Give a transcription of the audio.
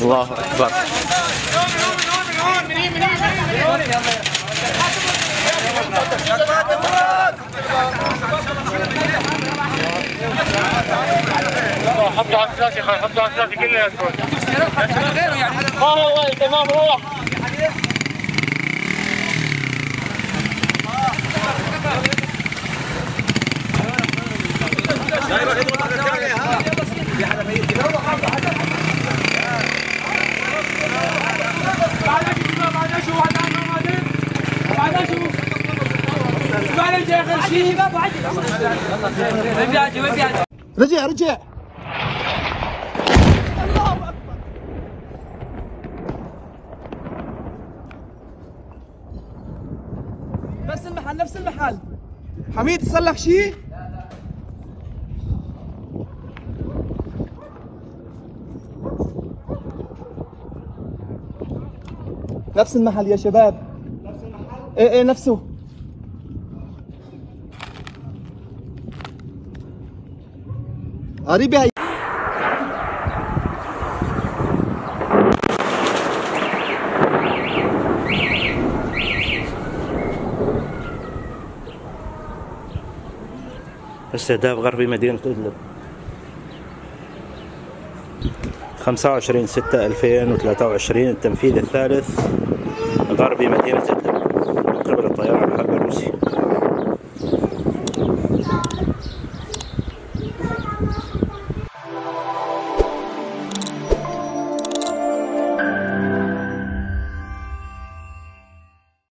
الله أكبر. حطوا على الشاشة، حطوا على الشاشة كلياتكم. والله تمام، روح. رجع رجع. الله أكبر. نفس المحل، نفس المحل. حميد صار لك شيء؟ نفس المحل يا شباب. نفس المحل؟ ايه ايه نفسه. قريبة هي. استهداف غربي مدينة إدلب 25/6/2023، التنفيذ الثالث غربي مدينة إدلب من قبل الطيران الحربي الروسي.